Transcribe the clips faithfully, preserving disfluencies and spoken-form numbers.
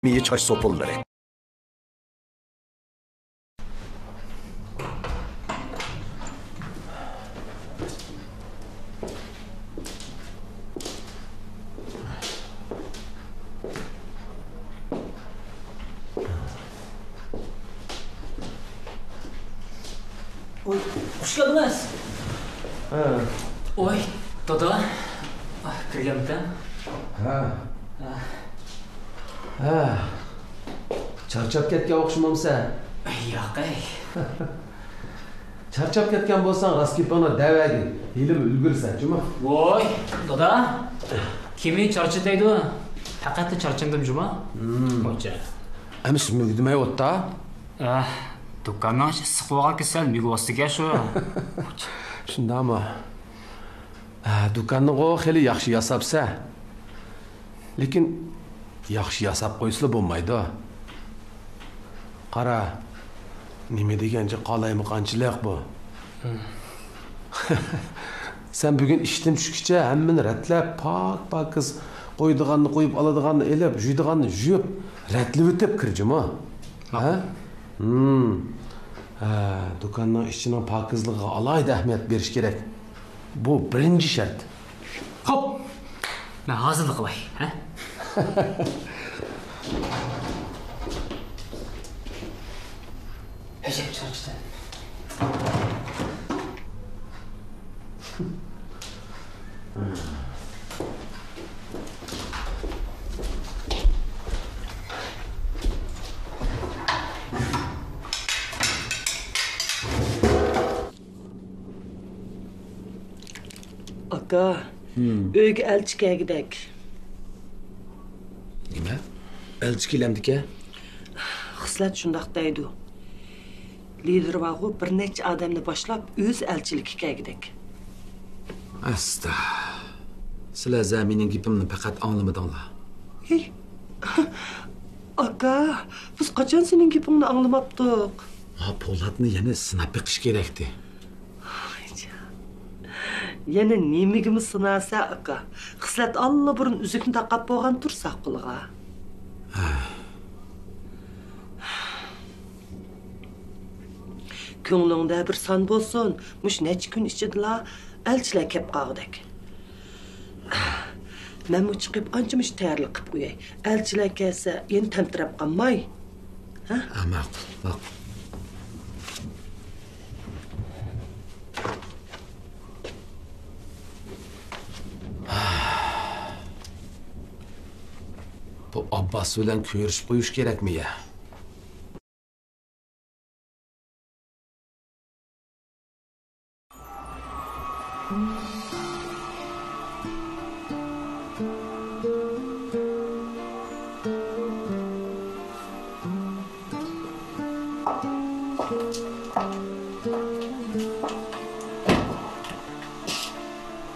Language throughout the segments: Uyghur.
مېيى چاچ سوپۇنلىرى. ۋوي، خۇش كەلدىڭىز. ھە. ۋوي، دادا. ئاھ، كىرگەنمىكەن؟ ھە. ھە. ھە. چارچاپ كەتكەن ئوخشىمامسەن؟ ياق، ئەي. چارچاپ كەتكەن بولساڭ، راست گېپىڭنى دەۋەرگىن. ھېلىمۇ ئۈلگۈرىسەن جۇمۇ. ۋوي، دادا. كىمنى چارچىتايدۇ؟ پەقەتلا چارچاندىم جۇمۇ. ھىم. خوجا. ئەمىسە مۈگدىمەي ئوتتا. ئاھ، دۇكاننىڭ ئىچى ئىسسىق بولغانكەن، سەل مۈگۈۋاستىكەن شۇ. شۇنداقمۇ؟ ئاھ، دۇكاننىغۇ خېلى ياخشى ياساپسەن. لېكىن ياخشى ياساپ قويسىلا بولمايدۇ. قارا، نېمە دېگەنچە قالايمىقانچىلىق بۇ. ھىم. سەن بۈگۈن ئىشتىن چۈشكىچە ھەممىنى رەتلەپ، پاك-پاكىز، قويىدىغاننى قويۇپ، ئالىدىغاننى ئېلىپ، يۇيىدىغاننى يۇيۇپ، رەتلىۋېتىپ كىر جۇمۇ. ھە؟ ھىم. ھە، دۇكاننىڭ ئىچىنىڭ پاكىزلىقىغا ئالاھىدە ئەھمىيەت بېرىش كېرەك. بۇ بىرىنچى شەرت. خوپ، مەن ھازىرلا قىلاي، ھە؟ ھەجەپ چارچىدىم. ئاكا، ھىم. ئۆيگە ئەلچى كەلگۈدەك. نېمە؟ ئەلچى كېلەمدىكەن؟ خىسلەت شۇنداق دەيدۇ. لىدىر بارغۇ، بىر نەچچە ئادەمنى باشلاپ، ئۆزى ئەلچىلىككە كەلگۈدەك. ئاستا. سىلەر زە مېنىڭ گېپىمنى پەقەت ئاڭلىمىدىڭلار. ھېي، ئاكا، بىز قاچان سېنىڭ گېپىڭنى ئاڭلىماپتۇق؟ ھا، پولاتنى يەنە سىناپ بېقىش كېرەكتى. يەنە نېمىگىمۇ سىنارسەن، ئاكا؟ خىسلەت ئاللىبۇرۇن ئۈزۈكنى تاقاپ بولغان تۇرساق قولىغا. ھە. كۆڭلۈڭدە بىر سان بولسۇن، مۇشۇ نەچچە كۈن ئىچىدىلا ئەلچىلەر كەپ قالغۇدەك. مەنمۇ چىقىپ ئانچە-مۇنچە تەييارلىق قىپ قوياي. ئەلچىلەر كەلسە، يەنە تەمتىرەپ قالماي. ھە؟ ھە، ماقۇل، ماقۇل. بۇ ئابباس بىلەن كۆرۈشۈپ قويۇش كېرەكمۇ يا؟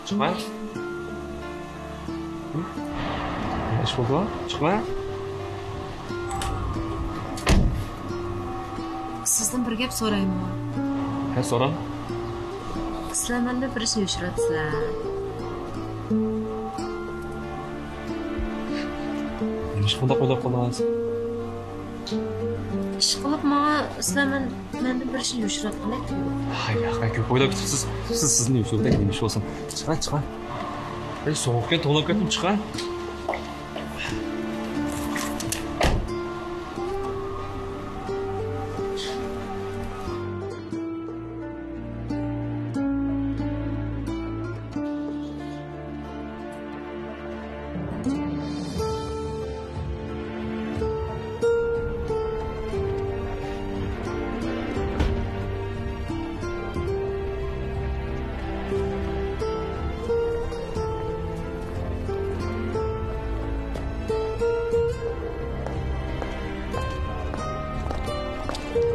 چىقماي. نېمە ئىش بولدى؟ چىقماي. سىزدىن بىر گەپ سورايمۇ؟ ھە، سورا. سىلەر مەندىن بىر ئىشنى يوشۇرۇۋاتىسىلەر. نېمىشقا بۇنداق ئويلاپ قالدىڭىز؟ ئىشقىلىپ ماڭا سىلەر مەن، مەندىن بىر ئىشنى يوشۇرۇۋاتقاندەك تۇيۇلدى. ھاي، ھەقىقەت كۆپ ئويلاپ كېتىپسىز. سىز سىزنى يوشۇرغۇدەك نېمە ئىش بولسۇن. چىقاڭ، چىقاڭ. ئەي، سوغۇق ئىكەن، توۋلاپ كەتتىم، چىقاي.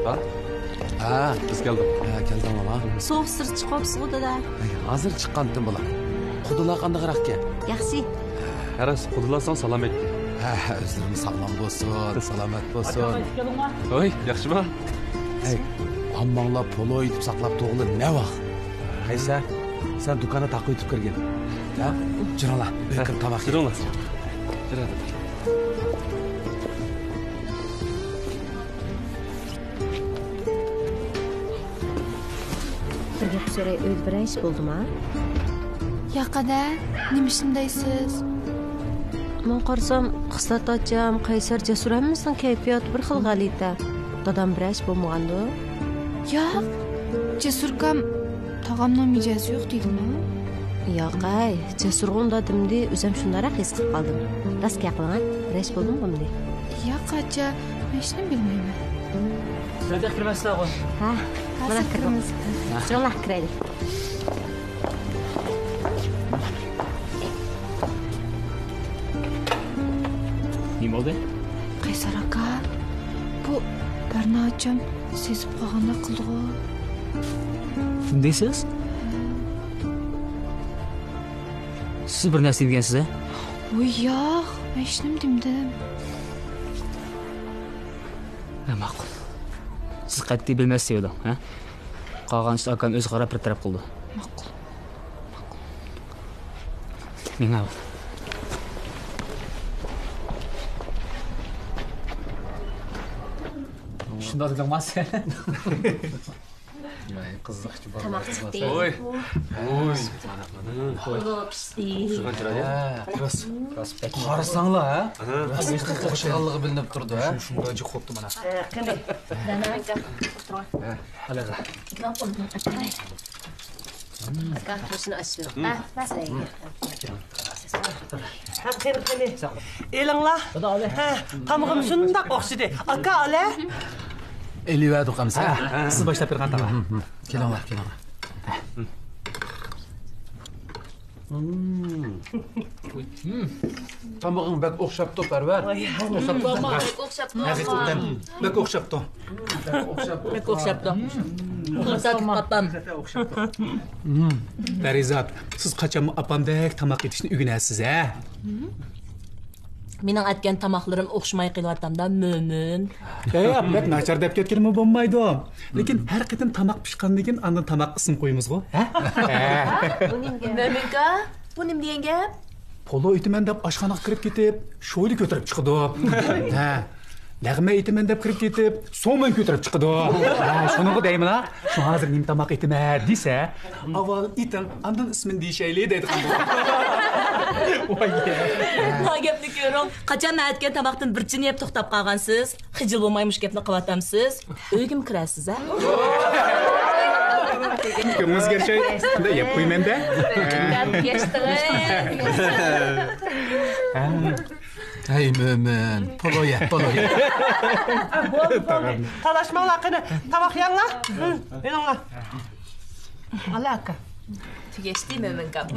ھە؟ ھە، بىز كەلدۇق. ھە، كەلدىڭلارمۇ؟ سوغۇق سىرت چىقىۋاپسىغۇ، دادا. ھەي، ھازىر چىققانتىم بۇلار. قۇدىلار قانداقراقكەن؟ ياخشى. ھە، راست، قۇدىلار ساڭا سالام ئېيتتى. ھە، ھە، ئۆزلىرىمۇ ساغلام بولسۇن، سالامەت بولسۇن. ھوي، ياخشىما؟ ھەي، ھامماڭلار پولۇ ئېيتىپ ساقلاپ تۇرغىلى نە ۋاق؟ قەيسەر، سەن دۇكاننى تاقىۋېتىپ كىرگىن. ھە؟ جۈرۈڭلار، بىر كىرىپ تاماق يەيلى. جۈرۈڭلار. جۈرۈڭ. ئۆيدە بىرەر ئىش بولدىما؟ ياق، ئەدە، نېمە ئىشنى دەيسىز؟ مەن قارىسام، خىسلەت ئاچام، قەيسەر، جەسۇر ھەممىسىنىڭ كەيپىياتى بىر خىل غەلىتە. دادام بىرەر ئىش بولمىغاندۇ؟ ياق، جەسۇر ئاكام تاغامنىڭ مىجەزى يوق دېدىما؟ ياق ئەي، جەسۇرغا ئۇنداق دېمىدى، ئۆزۈم شۇنداقراق ھېس قىلىپ قالدىم. راست گەپ قىلىڭە، بىرەر ئىش بولدىمۇ بولمىدى؟ ياق ئاچا، مەن ھېچنېمە بىلمەيمەن. سىلەر تېخى كىرمەيسىزلەرغۇ؟ ھە، مانا كىردۇق. كىرىڭلار، كىرەيلى. نېمە بولدى؟ قەيسەر ئاكا، بۇ بەرنا ئاچام سېزىپ قالغاندەك قىلدىغۇ. نېمە دەيسىز؟ سىز بىر نەرسە دېمىگەنسىز، ھە؟ ۋوي ياق، مەن ھېچنېمە دېمىدىم. ھە، ماقۇل. سىز قەتئىي بىلمەيسىز دەۋېلىڭ، ھە؟ قالغان ئىشتا ئاكام ئۆزى قاراپ بىر تەرەپ قىلىدۇ. ماقۇل. ماقۇل. مېڭە. شۇنداق دېدىڭما سەن؟ ۋاي، قىزىقچى بالىلار. تاماق چىقتى. ۋوي. ۋوي. پالو پىشتى. ھە، راست. راست. قارىساڭلار، ھە؟ راست. ئوخشىغانلىقى بىلىنىپ تۇرىدۇ، ھە؟ شۇنداق جىق قوپتۇ مانا. ھە، قېنى. ھە، ھەلەغە. ئاكا، مۇشۇنى ئاچىۋېرىڭ. ھە، قېنى، قېنى. ئېلىڭلار. ھە، تامىقىم شۇنداق ئوخشىدى. ئاكا، ئەلە. ئېلىۋەردۇق ئەمسە. ھە، سىز باشلاپ بېرىڭ تاماق. كېلىڭلار، كېلىڭلار. تامىقىڭ بەك ئوخشاپتۇ، پەرۋەر. بەك ئوخشاپتۇ. ھەقىقەتەن بەك ئوخشاپتۇ. بەك ئوخشاپتۇ. بەك ئوخشاپتۇ. پەرىزات، سىز قاچانمۇ ئاپامدەك تاماق ئېتىشنى ئۆگىنەرسىز، ھە؟ مېنىڭ ئەتكەن تاماقلىرىم ئوخشىماي قېلىۋاتامدا، مۆمىن. ھەي، بەك ناچار دەپ كەتكىلىمۇ بولمايدۇ. لېكىن ھەر قېتىم تاماق پىشقاندىن كېيىن ئاندىن تاماققا ئىسىم قويىمىزغۇ، ھە؟ مۆمىنكا، بۇ نېمە دېگەن گەپ؟ پولۇ ئېتىمەن دەپ ئاشخانىغا كىرىپ كېتىپ، شويلا كۆتۈرۈپ چىقىدۇ. ھە. لەغمەن ئېتىمەن دەپ كىرىپ كېتىپ، سومىن كۆتۈرۈپ چىقىدۇ. ھە، شۇنىڭغا دەيمىنا، شۇ ھازىر نېمە تاماق ئېتىمەن دېسە، ئاۋۋال ئېتىڭ، ئاندىن ئىسمىنى دېيىشەيلى دەيدىغان بولغان. ۋاي. مانا گەپنى كۆرۈڭ. قاچان مەن ئەتكەن تاماقتىن بىر چىنە يەپ توختاپ قالغانسىز؟ خىجىل بولماي مۇشۇ گەپنى قىلىۋاتامسىز؟ ئۆيگىمۇ كىرەرسىز، ھە؟ كۆڭلىڭىزگە يارىشاي، شۇنداق يەپ قويىمەن-دە. ھەي، مۆمىن، پولۇ يە، پولۇ يە. بولدى، بولدى. تالاشماڭلار، قېنى، تاماق يەڭلار. ھە، يېنىڭلار. ئالا ئاكا. تۈگەشتى، مۆمىنكام.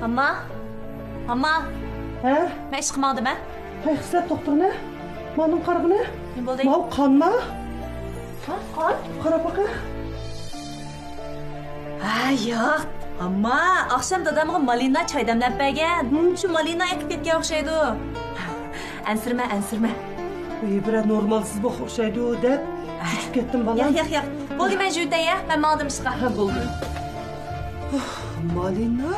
ئامما، ئامما. ھە؟ مەن ئىشقا ماڭدىم، ھە؟ ھەي، خىسلەت، توختىغىنە. مانىڭ قارىغىنە. نېمە بولدى؟ ماۋۇ قانما؟ ھە، قان؟ قاراپ باقە. ھە، ياق. ئامما، ئاخشام دادامغا مالىنا چاي دەملەپ بەرگەن. ھىم. شۇ مالىنا ئېقىپ كەتكەن ئوخشايدۇ. ئەنسىرىمە، ئەنسىرىمە. ئۇي، بىرەر نورمالسىز بولۇپ ئوخشايدۇ دەپ چۈچۈپ كەتتىم، بالام. ياق، ياق، ياق. بولدى، مەن جۈۋىتەي، يە. مەن ماڭدىم ئىشقا. ھە، بولدى. مالىنا؟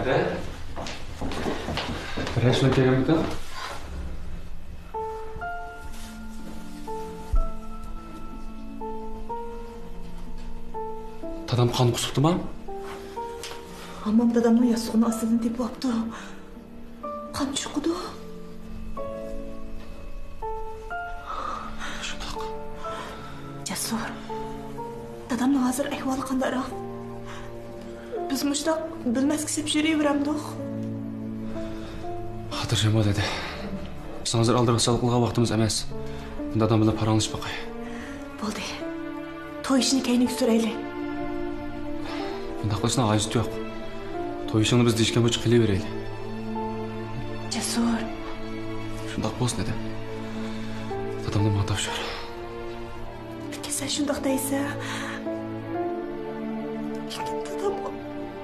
ئەدە، بىرەر ئىشلەپ كەلگەنمىكىن؟ دادام قان قۇسۇپتىما؟ ھامان دادامنىڭ ياستۇقىنىڭ ئاستىدىن تېپىۋاپتۇ. قان چۈشۈپ قالدى. شۇنداق. جەسۇر، دادامنىڭ ھازىر ئەھۋالى قانداقراق؟ بىز مۇشۇنداق بىلمەسكە سېپىپ يۈرۈۋېرەمدۇق؟ خاتىرجەم بول، دەدە. بىزنىڭ ھازىر ئالدىراقسانلىق قىلىدىغان ۋاقتىمىز ئەمەس. دادام بىلەن پاراڭلىشىپ باقاي. بولدى. توي ئىشىنى كەينىگە سۈرەيلى. بۇنداق قىلىشنىڭ ھاجىتى يوق. توي ئىشىڭنى بىز دېيىشكەن بويىچە قىلىۋېرەيلى. جەسۇر. شۇنداق بولسۇن، دەدە. دادامنى ماڭا تاپشۇر. لېكىن سەن شۇنداق دەيسەن. لېكىن دادامغا،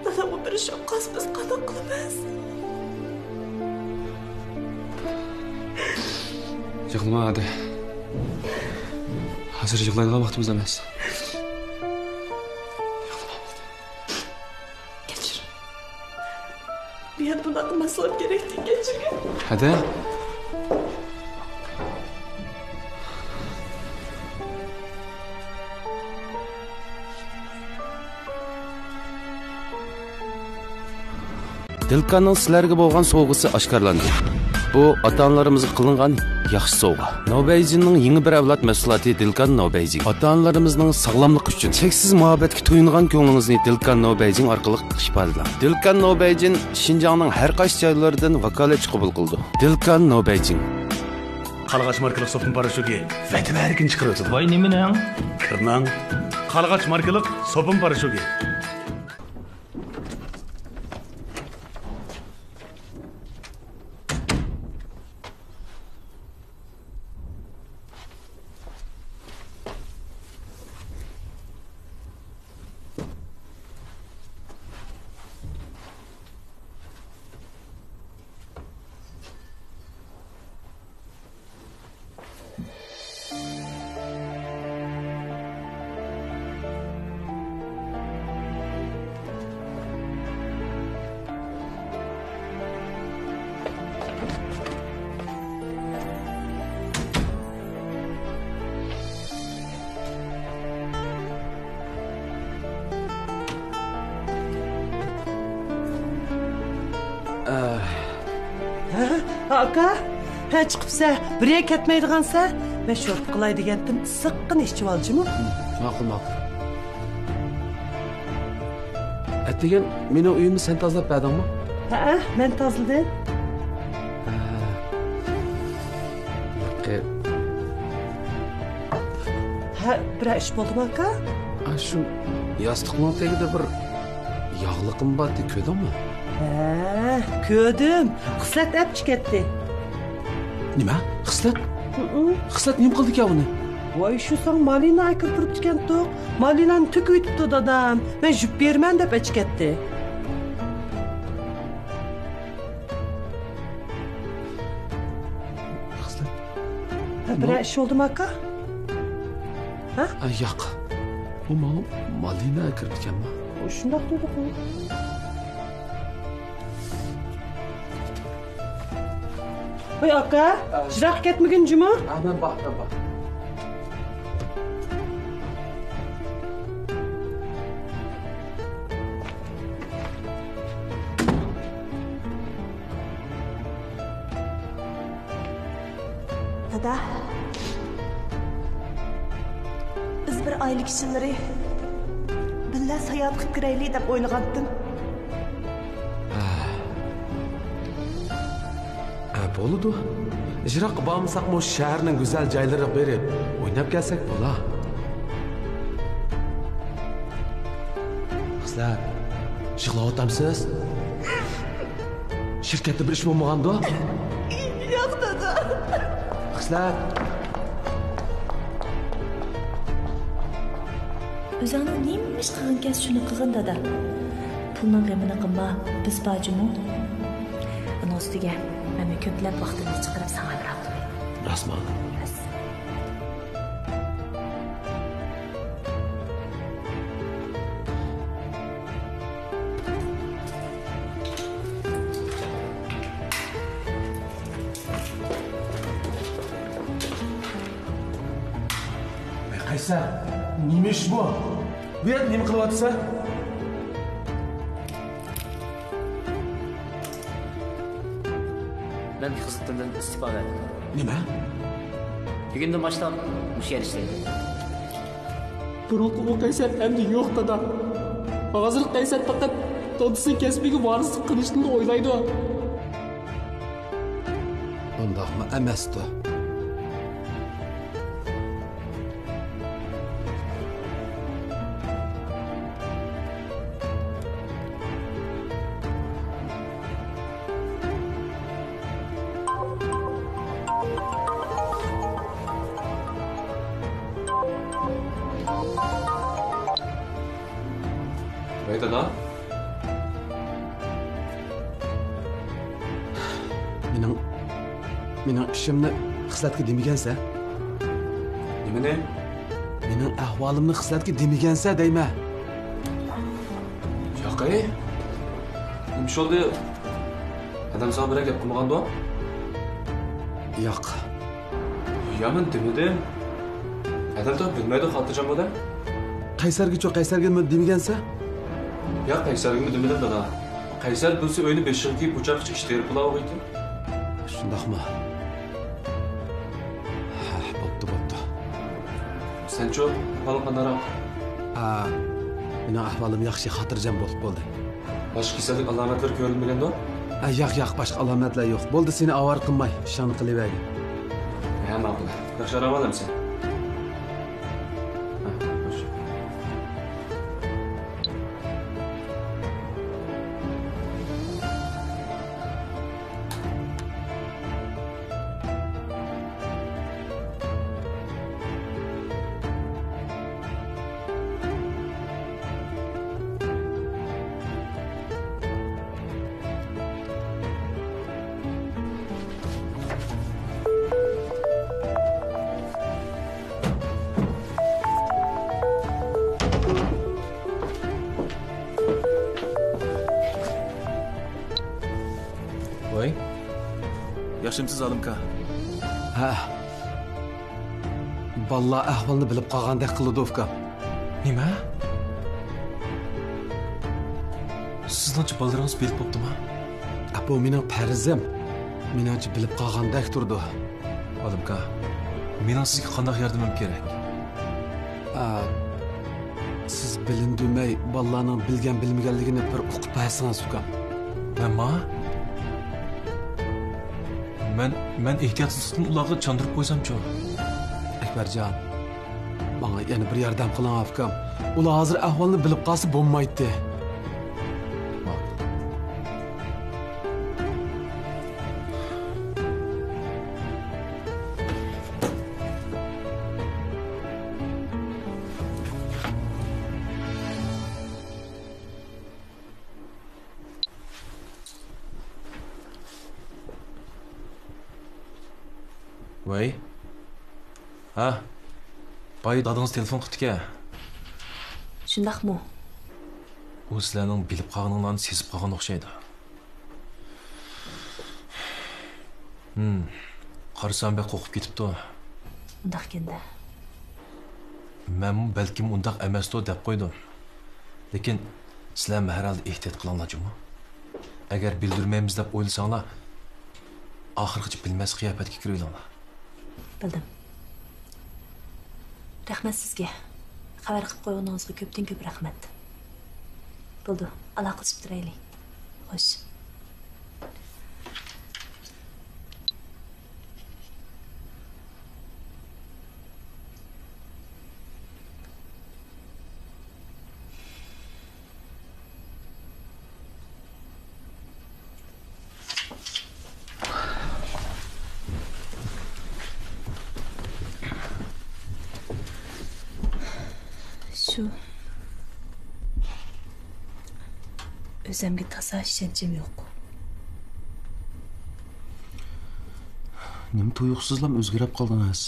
دادامغا بىر ئىش بولۇپ قالسا بىز قانداق قىلىمىز؟ يىغلىما، ئادە. ھازىر يىغلايدىغان ۋاقتىمىز ئەمەس. يىغلىما. كەچۈر. بۇ يەردە بۇنداق قىلماسلىقىم كېرەكتى، كەچۈرگىن. ھەدە. دىلكاننىڭ سىلەرگە بولغان سوۋغىسى ئاشكارىلاندى. بۇ ئاتا-ئانىلىرىمىزغا قىلىنغان ياخشى سوۋغا. نوبەيجىننىڭ يېڭى بىر ئەۋلاد مەھسۇلاتى دىلكان نوبەيجىن. ئاتا-ئانىلىرىمىزنىڭ ساغلاملىقى ئۈچۈن چەكسىز مۇھەببەتكە تويۇنغان كۆڭلىڭىزنى دىلكان نوبەيجىن ئارقىلىق ئىپادىلەڭ. دىلكان نوبەيجىن شىنجاڭنىڭ ھەر قايسى جايلىرىدىن ۋاكالەتچى قوبۇل قىلىدۇ. دىلكان نوبەيجىن. قارلىغاچ ماركىلىق سوپۇن پاراشوكى ۋەتىمە ئەركىن چىقىرىۋېتىدۇ. ۋاي، نېمىنىڭ؟ كىرنىڭ. قارلىغاچ ماركىلىق سوپۇن پاراشوكى. ھە، ئاكا؟ ھە، چىقىپسە، بىر يەرگە كەتمەيدىغانسە؟ مەن شورپا قىلاي دېگەنتىم، ئىسسىققىنە ئىچىۋال جۇمۇ. ماقۇل، ماقۇل. ئەتىگەن مېنىڭ ئۆيۈمنى سەن تازىلاپ بەردىڭمۇ؟ ھەئە، مەن تازىلىدىم. ھە. ھە، بىرەر ئىش بولدىمۇ، ئاكا؟ ئا، شۇ ياستۇقنىڭ تېگىدە بىر ياغلىقىم بار ئىدى، كۆردۈڭمۇ؟ ھە، كۆردۈم. خىسلەت ئەپ چىكەتتى. نېمە؟ خىسلەت؟ ھىم. خىسلەت نېمە قىلدىكەن ئۇنى؟ ۋاي، شۇ ساڭا مالىنا ئەكىرىپ تۇرۇپتىكەنتۇق. مالىنانى تۆكۈۋېتىپتۇ دادام. مەن يۇيۇپ بېرىمەن دەپ ئەچىكەتتى. خىسلەت. ھە، بىرەر ئىش بولدىمۇ، ئاكا؟ ھە؟ ئا، ياق. ئۇ ماڭا مالىنا ئەكىرىپتىكەنما؟ ئۇ شۇنداق دېدىغۇ. ۋاي، ئاكا، ئا. يىراققا كەتمىگىن جۇمۇ. ئا، مەن بار، مەن بار. دادا، بىز بىر ئائىلە كىشىلىرى بىللە ساياھەت قىلىپ كىرەيلى دەپ ئويلىغانتىم. بولىدۇ. يىراققا بارمىساقمۇ، شەھەرنىڭ گۈزەل جايلىرىغا بېرىپ ئويناپ كەلسەك بولا. قىزلار، يىغلاۋاتامسىز؟ شىركەتتە بىر ئىش بولمىغاندۇ؟ ياق، دادا. قىزلار. ئۆزۈڭنىڭ نېمە ئىش قىلغىنىكەنسەن، شۇنى قىلغىن، دادا. پۇلنىڭ غېمىنى قىلما، بىز بار جۇمۇ. ئۇنىڭ ئۈستىگە مەنمۇ كۆپلەپ ۋاقتىمنى چىقىرىپ ساڭا ھەمراھ بولدۇم. راستمۇ؟ راست. قەيسەر، نېمە ئىش بۇ؟ بۇ يەردە نېمە قىلىۋاتىسەن؟ مەن خىزمىتىمدىن ئىستېپا بەردىم. نېمە؟ بۈگۈندىن باشلاپ مۇشۇ يەردە ئىشلەيمەن. بۇرۇنقى ئۇ قەيسەر ئەمدى يوق، دادا. ھازىر قەيسەر پەقەت دادىسىنىڭ كەسپىگە ۋارىسلىق قىلىشنىلا ئويلايدۇ. ئۇنداقمۇ ئەمەستۇ. ۋەي، دادا. مېنىڭ، مېنىڭ ئىشىمنى خىسلەتكە دېمىگەنسەن؟ نېمىنى؟ مېنىڭ ئەھۋالىمنى خىسلەتكە دېمىگەنسەن دەيمەن. ياقەي، نېمە ئىش بولدى؟ ئادەم ساڭا بىرەر گەپ قىلمىغاندۇ؟ ياق. يا، مەن دېمىدىم. ئادەم تېخى بىلمەيدۇ، خاتىرجەم بول دە. قەيسەرگىچۇ، قەيسەرگە نېمە دېمىگەنسەن؟ ياق، قەيسەرگىمۇ دېمىدىم، دادا. قەيسەر بىلسە ئۆينى بېشىغا كىيىپ، بۇ چاغقىچە ئىش تېرىپ بولاۋۇغىدى. شۇنداقمۇ؟ ھە، بوپتۇ، بوپتۇ. سەنچۇ، ئەھۋالىڭ قانداقراق؟ ئا، مېنىڭ ئەھۋالىم ياخشى، خاتىرجەم بول، بولدى. باشقا كېسەللىك ئالامەتلىرى كۆرۈلمىگەندۇ؟ ئا، ياق، ياق، باشقا ئالامەتلەر يوق. بولدى، سېنى ئاۋارە قىلماي، ئىشىڭنى قىلىۋەرگىن. ھە، ماقۇل. ياخشى ئارام ئالامسەن؟ ھە، خوش. ۋاي. ياخشىمسىز، ئالىمكا؟ ھە. بالىلار ئەھۋالنى بىلىپ قالغاندەك قىلىدۇ، ئۇكام. نېمە؟ سىزنىڭچە بالىلىرىڭىز بىلىپ بوپتىما؟ ئە، بۇ مېنىڭ پەرزىم. مېنىڭچە بىلىپ قالغاندەك تۇرىدۇ. ئالىمكا، مېنىڭ سىزگە قانداق ياردىمىم كېرەك؟ ئا، سىز بىلىندۈرمەي بالىلارنىڭ بىلگەن-بىلمىگەنلىكىنى بىر ئۇقۇپ بەرسىڭىز، ئۇكام. مەنما؟ مەن، مەن ئېھتىياتسىزلىقتىن ئۇلارغا چاندۇرۇپ قويسامچۇ؟ ئەكبەرجان، ماڭا يەنە بىر ياردەم قىلىڭ، ئۇكام. ئۇلار ھازىر ئەھۋالنى بىلىپ قالسا بولمايتتى. ماقۇل. ۋەي. ھە. بايا دادىڭىز تېلېفون قىپتىكەن. شۇنداقمۇ؟ ئۇ سىلەرنىڭ بىلىپ قالغىنىڭلارنى سېزىپ قالغان ئوخشايدۇ. ھىم. قارىسام بەك قورقۇپ كېتىپتۇ. ئۇنداق ئىكەن-دە. مەنمۇ بەلكىم ئۇنداق ئەمەستۇ دەپ قويدۇم. لېكىن سىلەرمۇ ھەر ھالدا ئېھتىيات قىلىڭلار جۇمۇ. ئەگەر بىلدۈرمەيمىز دەپ ئويلىساڭلار، ئاخىرغىچە بىلمەس قىياپەتكە كىرىۋېلىڭلار. بىلدىم. رەھمەت سىزگە. خەۋەر قىلىپ قويغىنىڭىزغا كۆپتىن كۆپ رەھمەت. بولدى، ئالاقىلىشىپ تۇرايلى. خوش. ئۆزۈمگە تازا ئىشەنچىم يوق. نېمە تۇيۇقسىزلام ئۆزگىرىپ قالدىڭىز؟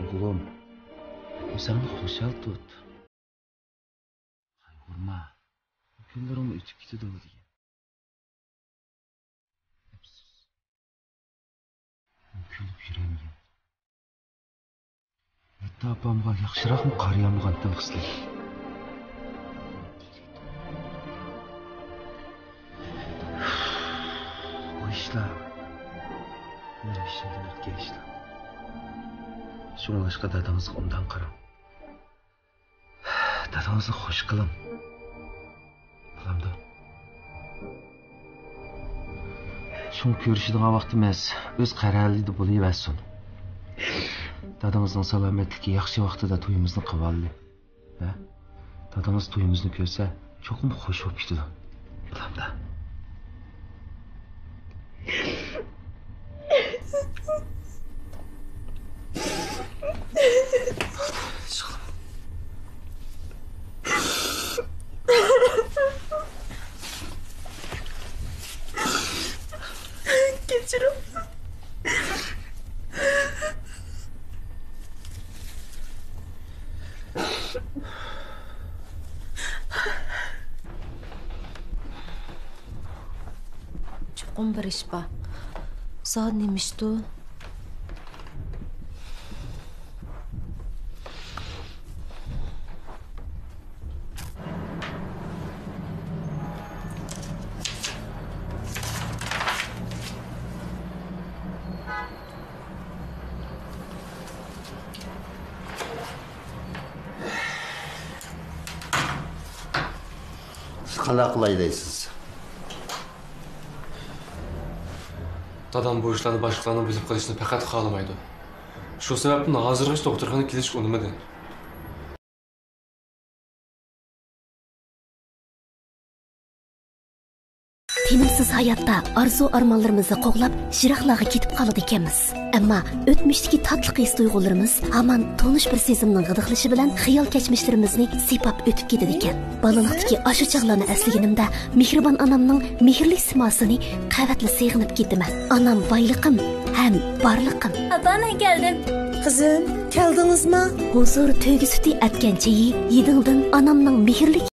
ئوغلۇم، ئۆزۈڭنى خۇشال تۇت. قايغۇرما، بۇ كۈنلىرىڭمۇ ئۆتۈپ كېتىدۇ دېگەن. ئەپسۇس. مەن كۈلۈپ يۈرەلمىگەن. ھەتتا ئاپامغا ياخشىراقمۇ قارىيالمىغانتىم خىسلەت. بۇ ئىشلار مېنىڭ بېشىمدىن ئۆتكەن ئىشلار. شۇڭلاشقا دادىڭىزغا ئوبدان قاراڭ. دادىڭىزنى خوش قىلىڭ. بولامدۇ؟ شۇڭا كۆرۈشىدىغان ۋاقتىمىز ئۆز قەرەلىدە بولۇۋەرسۇن. دادىڭىزنىڭ سالامەتلىكى ياخشى ۋاقتىدا تويىمىزنى قىلىۋالىلى. ھە؟ دادىڭىز تويىمىزنى كۆرسە، چوقۇم خوش بولۇپ كېتىدۇ. بولامدا؟ كەچۈرۈڭ. چوقۇم بىر ئىش بار. ساڭا نېمە ئىشتۇ؟ سىز قانداق قىلاي دەيسىز؟ دادام بۇ ئىشلارنى باشقىلارنىڭ بىلىپ قېلىشىنى پەقەت خالىمايدۇ. شۇ سەۋەبتىن ھازىرغىچە دوختۇرخانىغا كېلىشكە ئۇنىمىدى. تېنىم بىز ھاياتتا ئارزۇ-ئارمانلىرىمىزنى قوغلاپ، يىراقلارغا كېتىپ قالىدىكەنمىز. ئەمما ئۆتمۈشتىكى تاتلىق ھېس-تۇيغۇلىرىمىز ھامان تونۇش بىر سېزىمنىڭ غىدىقلىشى بىلەن خىيال كەچمىشلىرىمىزنى سىيپاپ ئۆتۈپ كېتىدىكەن. بالىلىقتىكى ئاشۇ چاغلارنى ئەسلىگىنىمدە، مېھرىبان ئانامنىڭ مېھىرلىك سىماسىنى قەۋەتلا سېغىنىپ كېتىمەن. ئانام بايلىقىم ھەم بارلىقىم. ئاپا، مەن كەلدىم. قىزىم، كەلدىڭىزما؟ ھۇزۇر تۆگە سۈتى ئەتكەن چېيى، يېدىڭدىن ئانامنىڭ مېھىرلىك